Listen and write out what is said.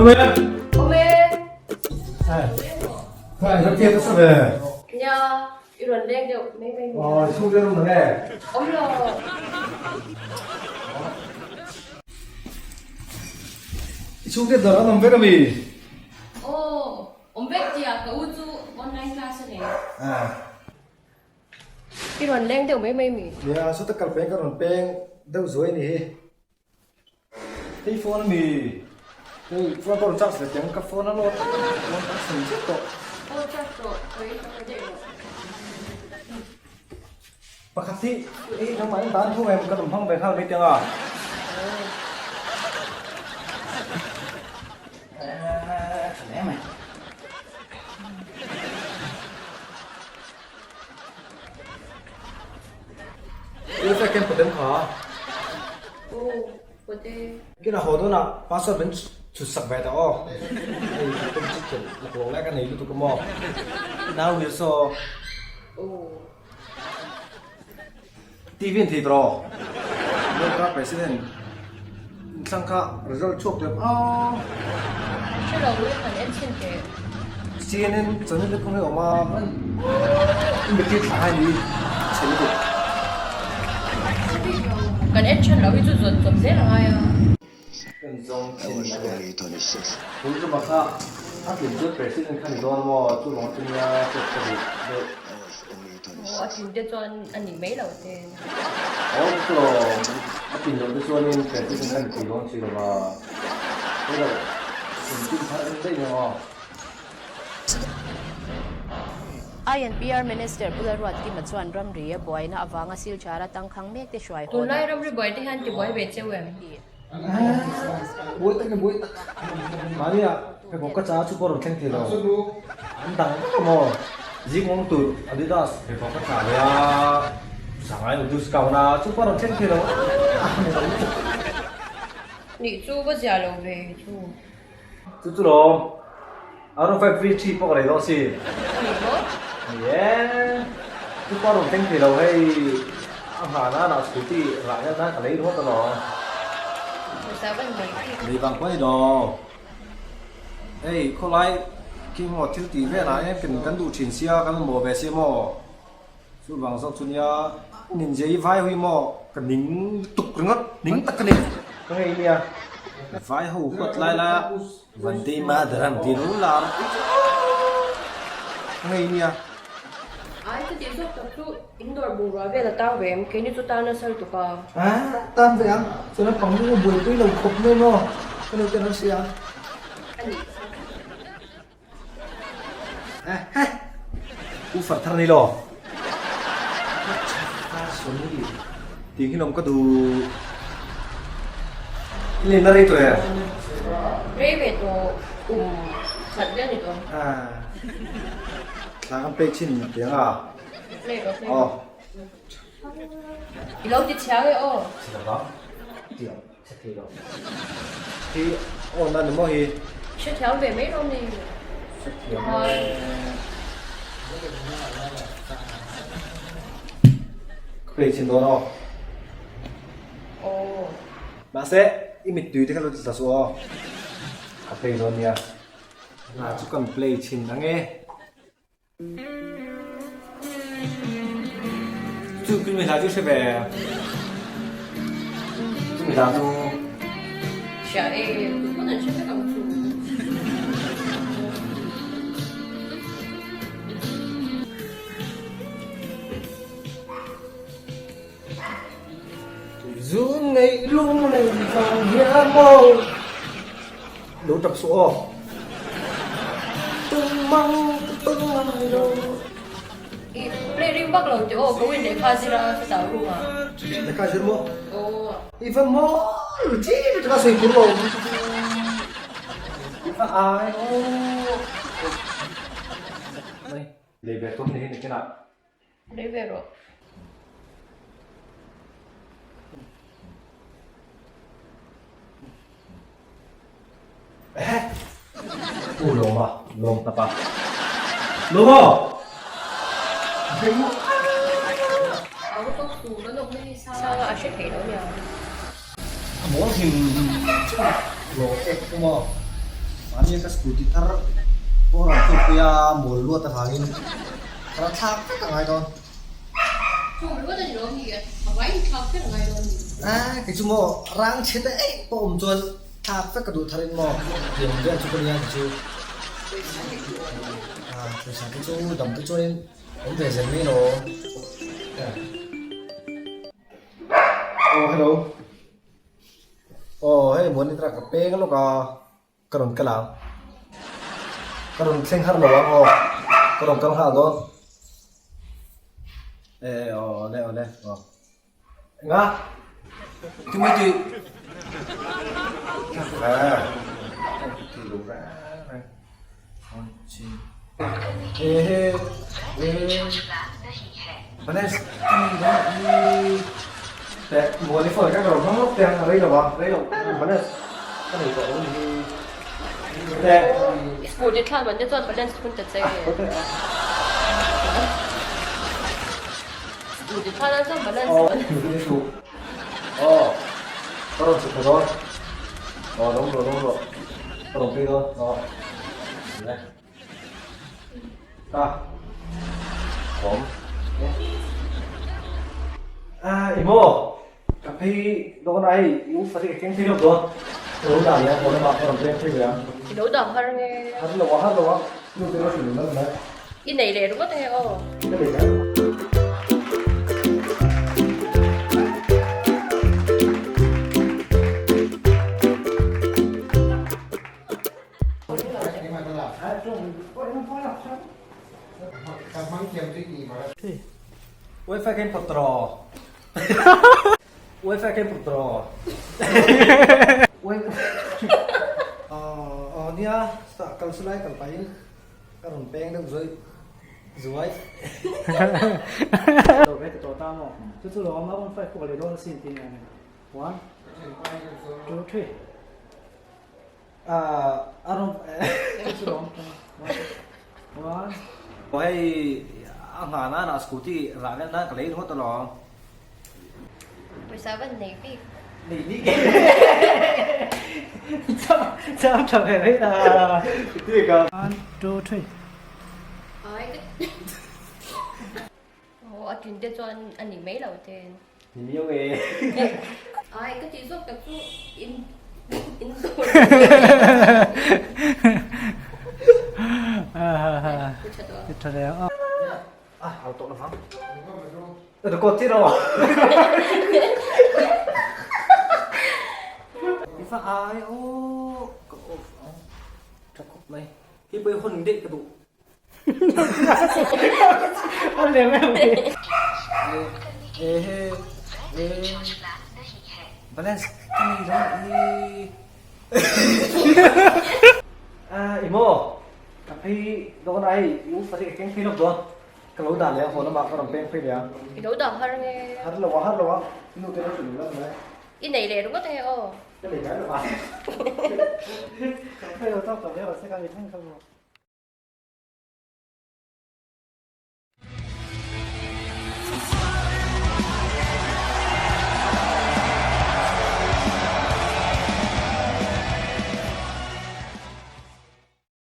Awm e. Awm e. Khai, ka tiat a sa ve. Nia, i rawn leng deuh mai mai nia. Aw, i chhung vel awm nang e. Awm lo. I chhung te dawr an awm vek ami? Aw, awm vek tia, ka u chu online class a nei. I rawn leng deuh mai mai mi? Nia, sawta kal peng ka rawn peng deuh zuai ni hi. Hei phone ami? Hei phone ka rawn charge leh teng, ka phone a load a, phone ka chhun zet tawh. Aw charge tawh, hawi ka pe daih rawh. Pakhat hi hei nangmah in dan thung em ka rawn hmang ve nghal mai teng a. Aaa tha hle mai. Ila ken pawt em kha? Aw, pawt e. Kina haw dawnah password min chhut sak ve ta aw. Hei tum chu khelh laklawh lai ka nei lutuk a maw. Nau hil saw. Aw. TV an thei tawh. America president inthlang kha result chhuak tep a. Hre lo e kan en chhin teh. CNN channel te pawh hi a awm a, i mittir thla hai ni chhe lutuk. Kan en chhan lo hi chu zawn chawp zel a ngai a. Kan zawng thin a ni. Tun tumah kha a tlin chuan president kha ni dawn maw chu vang chu nia chawp ka duh deuh. Aw a tlin te chuan a ni mai lo te. Aw chu lo a tlin loh te chuanin president kha ni thei dawn si lo va. Hei lo engtin thar en daih nia aw. INPR Minister Pu Lalruatkima chuan ramri a buaina avanga Silchar-a tangkhang mekte hruai haw Tunlai ramri buai te hian tibuai ve cheu em? Buai tak nge buai tak. Mahni ah pheikhawk ka cha chu pawh rawn thleng thei lo. An dang vek a maw? Zing awm tur Adidas pheikhawk ka cha leh a, Sangai lo discount a chu pawh rawn thleng thei lo. Nih chu va zia lo ve chu. Chu chu lawm. Arun 533 pawh ka nei dawn si. Ani maw? Ni e. Chu pa rawn thleng thei lo hei a nghah nan ah scooty nghah hian nan ka lei ringawt alawm. Pawisa van nei bik. Nei vang pawh a ni lo. Hei khawlai khi maw thil tih velah hian kan kan duh thin sia kan mamawh ve sia maw. Chuvang zawk chu nia ninja i vai ho hi maw ka ning tuk ringawt ning tak ka ni. Ka ngei nia vai ho huat lai lai a Vande Mataram ti lo lar ka ngei nia. Ai ka tih zawk tak chu in dawr bungrua vel a tang ve em keini chu tan nasa lutuk a. A tan ve ang chuan a pang chu buaipui lo khawp mai maw ka nu ten an hria. A nih. U far thar ni lo. Sony ti hi lawm ka duh. I len na rei tawh em? Rei ve tawh kum khat vel ni tawh. Thla kan play thin piang a. Play rawh play rawh. I lo ti chhiang e aw. Chhe lo vang. Tiang. Chhe thei lo. Hi awn a ni maw hi? Hrethiam ve mai rawh ni. Hrethiam e. Ka play chhin dawn aw. Aw. Mahse i mittui te kha lo ti tla suh aw. Ka play dawn nia. Hna chu kan play chhin ang e. Chu chu mi hla chu hre ve. Chu mi hla chu. Hria e, tu pawn an hre vek ang chu. Zun ngei lung nei vang hian maw lo tap suh aw tung mang tung ngai lo. I play ring vak lo tih aw ka win lehkha zir a ka tau room ah. Lehkha zir maw? Aw. I va maw chi chu ka sawi tur lo. I va ai aw. Mai lei ve tum ni hi ni kinah. Rei ve rawh. Ehe! U Lawma, lawm tap a. Lawma! Out of tu kan awm na hi sanga a hre thei lo nia. A mawl hrim hrim lawm ek pawh maw. Ania ka scooty thar pawh rawn tlukpui a mawl luat avangin thar a thlak vek a ngai dawn. Chung ringawt a ni lo mi a vai in thlak vek a ngai dawn mi. A kei chu maw rang chhe te eih pawh awm chuan thlak vek ka duh thar in maw tiang vel chu ka nia kei chu. Pawisa hek duh awm. A pawisa te chu dam te chuan in awm ve zel mai lo. Aw hello. Aw hei muan nitra ka peng lawk a ka rawn kal ang ka rawn thleng har lo ang aw ka rawn kal nghal dawn e aw awle awle aw enga tinge tih Scooty thlan man te chuan balance hun ta che nge. Scooty thlan an chuan balance man. I lo dah har nge? I nei leh ringawt ange aw. Wifi kan pawt tawh Wifi kan pawt tawh Aw nia kal chu lai kal pahin ka rawn peng deuh zuai zuai. Lo ve ta tawh ta maw? Chu chu lo awm a, one five pawh ka lei dawn asin tih nen. One, two, three. A rawn Chu chu lo awm ta. One, one. Hei a nghah nana scooty rah vel nan ka lei ringawt alawm. Pawisa van nei bik. Nei bik. Cham tha ve mai ta. Ti ka. One, two, three. Ai ka Aw a tlin te chuan a ni mai lo ten. Ni miau e. Ai ka tih zawk tak chu in in zawr. Tha tawh. Tha leh ang. A hau tawh lovang. Record chi lo. I fa ai aw ka off ang. Tha khawp mai. Hi pawh i hawn daih ka duh. A lem em mai. Ehe e balance ka nei lo i. A i maw? Ka phei dawn a hei i u fate ka keng phei lawk dawn. Ka lo dah leh a haw lamah ka rawn peng phei leh a. I lo dah har nge? Har lo a har lo a i nu te lo hrilh lo mai. I nei leh ringawt ange aw. Ka nei ngai lo a. Ka phei lo tawk ka ve rawh se ka ni thleng kha maw.